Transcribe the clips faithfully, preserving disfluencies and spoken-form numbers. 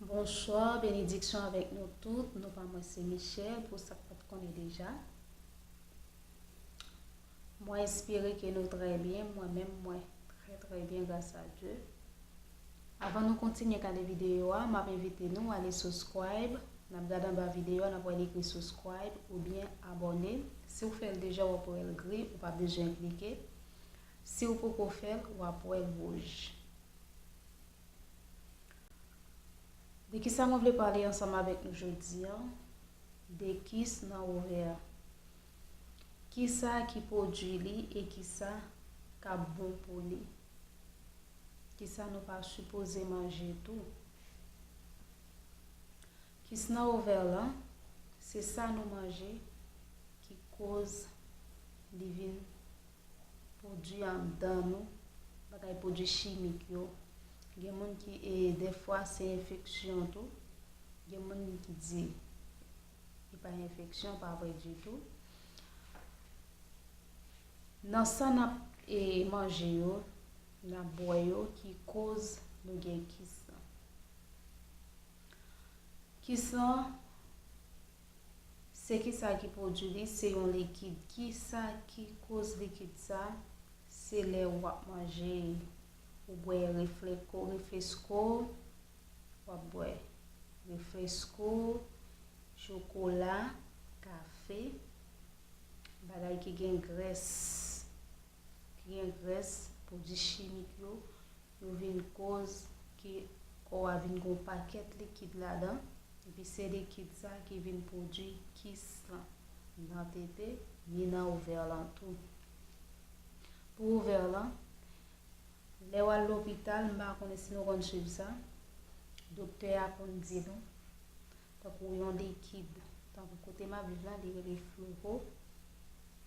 Bonswa, benediksyon avèk nou tout. Non pa mwen se Michelle, pou sa k pa t konnen deja. Mwen espere ke nou trè byen, mwen menm mwen trè trè byen gras a Dye. Avan nou kontinye gade videyo a, m ap envite nou ale subscribe. N ap gade anba videyo a, n ap wè li ekri subscribe oubyen abòne. Si w fè l deja, w ap wè l gri, ou pa bezwen klike. Si w poko fè l, w ap wè l wouj. De kisa mwen vle pale ansanm avèk nou jodi a? De kis nan ovè a. Kisa ki pwodui li e kisa k ap bon pou li? Kisa nou pa sipoze manje tou? Kis nan ovè lan, se sa nou manje ki koz li vin pwodui anndan nou, bagay pwodui chimik yo. Gen moun ki, e, dèfwa se enfeksyon tou. Gen moun ki di li pa enfeksyon, pa vre ditou. Nan sa n ap, e, manje yo, n ap bwè yo ki koz nou gen kis lan. Kis lan, se kisa ki pwodui li? Se yon likid. Kisa ki koz likid sa? Se lè w ap manje, ou bwè refleko, refresco, w ap bwè refresco, chokola, kafe, bagay ki gen grès, ki gen grès, pwodui chimik yo, yo vin koz ke kò a vin gon pakèt likid ladan, epi se likid sa ki vin pwodui kis lan nan tete, ni nan ovè lan tou. Pou ovè lan, lè w al lopital, m pa konnen si nou konn swiv sa, doktè a konn di nou, tankou yon likid, tankou kote m ap viv la, li rele floro,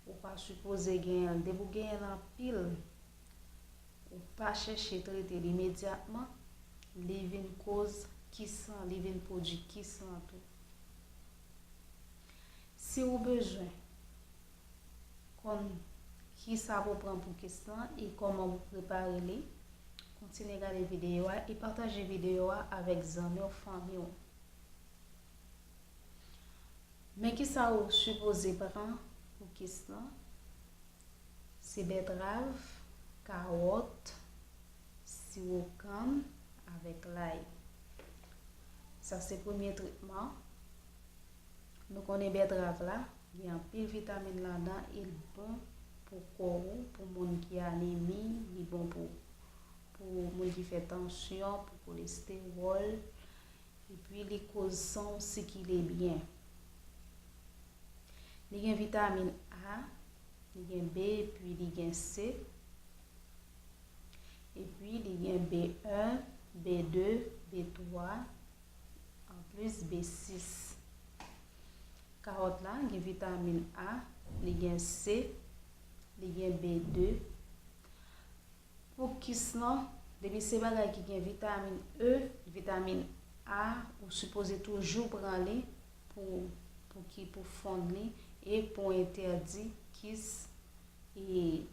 ou pa sipoze genyen l. Depi w genyen l anpil, ou pa chèche trete l imedyatman, li vin koz kis lan, li vin pwodui kis lan tou. Si w bezwen konn kisa pou pran pou kis lan e kòman pou prepare li, kontinye gade videyo a e pataje videyo a avèk zanmi w, fanmi w. Men kisa ou sipoze pran pou kis lan? Se bètrav, kawòt, siwo kann avèk lay. Sa se premye tretman. Nou konnen bètrav la gen anpil vitamin ladan e l bon pou kò ou, pou moun ki anemi, li bon pou, pou moun ki fè tansyon, pou kolestewòl, epi li koz san w sikile byen. Li gen vitamin A, li gen B, epi li gen C, epi li gen B en, B de, B twa, anplis B sis. Kawòt la gen vitamin A, li gen C, li gen B de. Pou kis lan, depi se bagay ki gen vitamin E, vitamin A, ou sipoze toujou pran li pou, pou ki, pou fonn li e pou entèdi kis e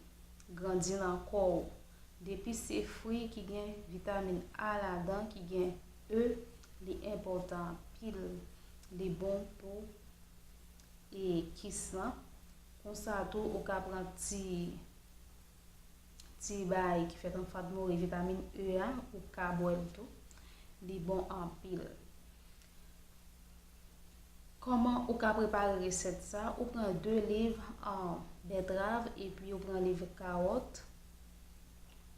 grandi nan kò w. Depi se fwi ki gen vitamin A ladan, ki gen E, li enpòtan anpil. Li bon pou e kis lan. Konsa tou, ou ka pran ti, ti bagay ki fèt an fat mori, vitamin E a, ou ka bwè l tou. Li bon anpil. Kòman ou ka prepare resèt sa? Ou pran de liv, ah, bètrav, epi ou pran liv kawòt,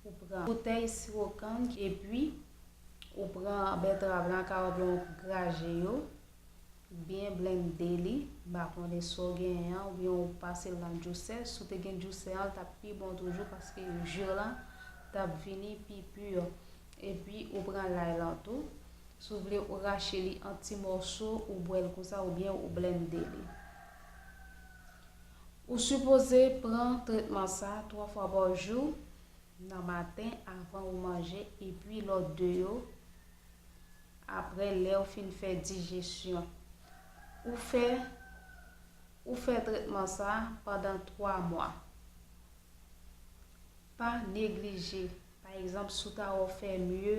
ou pran boutèy siwo kann, epi ou pran bètrav lan, kawòt lan, ou graje yo, byen blende li. M pa konnen sa w genyen an, oubyen ou pase l nan djousè. Si w te gen djousè an, l t ap pi bon toujou, paske ji lan t ap vini pi pi. Epi ou pran lay lan tou. Si w vle, ou rache li an ti mòso, ou bwè l konsa, oubyen ou blende li. Ou sipoze pran tretman sa twa fwa pa jou, nan maten, avan ou manje, epi lòt de yo, apre lè w fin fè dijesyon. Ou fè, ou fè tretman sa pandan twa mwa. Pa neglije. Pa egzanp, si w ta wè w fè mye,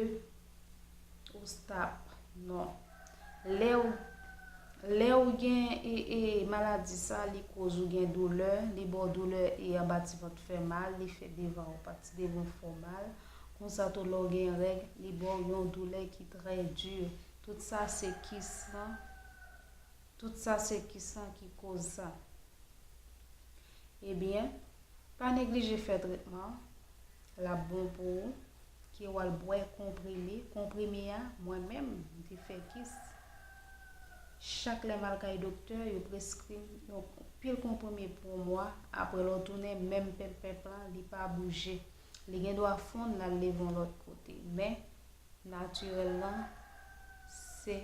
ou stop. Non. Lè w, lè w gen e, e, maladi sa, li koz ou gen doulè, li ba w doulè e anba ti vant fè mal, li fè devan ou, pati devan fè w mal. Konsa tou lè w gen règ, li ba w yon doulè ki trè di. Tout sa se kis lan, tout sa se kis lan ki koz sa. Ebyen, pa neglije fè tretman an, l ap bon pou ou, ke w al bwè konprime. Konprime a, mwen menm, m te fè kis. Chak lè m al kay doktè, yo preskri m yon pil konprime pou yon mwa. Apre lè w tounen, menm penp penp lan, li pa bouje. Li gen dwa fonn, l al leve yon lòt kote. Men, natirèl lan, se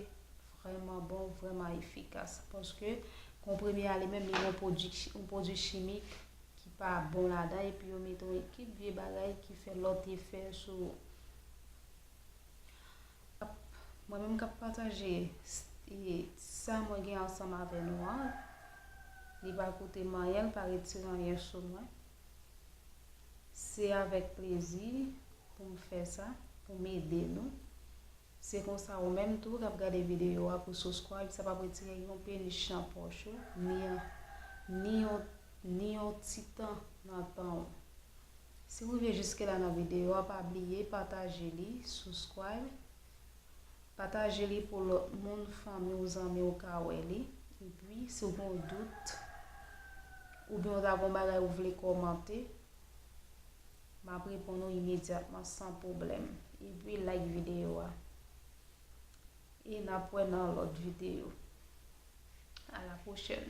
vrèman bon, vrèman efikas. Paske konprime a li menm, li gen yon pwodui, yon pwodui chimik ki pa bon ladan, epi yo mete yon ekip vye bagay ki fè lòt efè sou ou. Mwen menm k ap pataje s-, e, sa mwen gen ansanm avè nou an, li pa koute m anyen, li pa retire anyen sou mwen. Se avèk plezi pou m fè sa, pou m ede nou. Se konsa ou menm tou k ap gade videyo a pou subscribe, sa p ap retire yon peni nan pòch ou, ni an, ni yon, ni yon ti tan nan tan ou. Si w rive jiske la nan videyo a, pa bliye pataje li, subscribe, pataje li pou lòt moun, fanmi w, zanmi w ka wè li. Epi, si w gen yon dout, oubyen w ta gen yon bagay ou vle kòmante, m ap reponn ou imedyatman san pwoblèm. Epi, like videyo a. E n ap wè nan lòt videyo. A la pwochèn.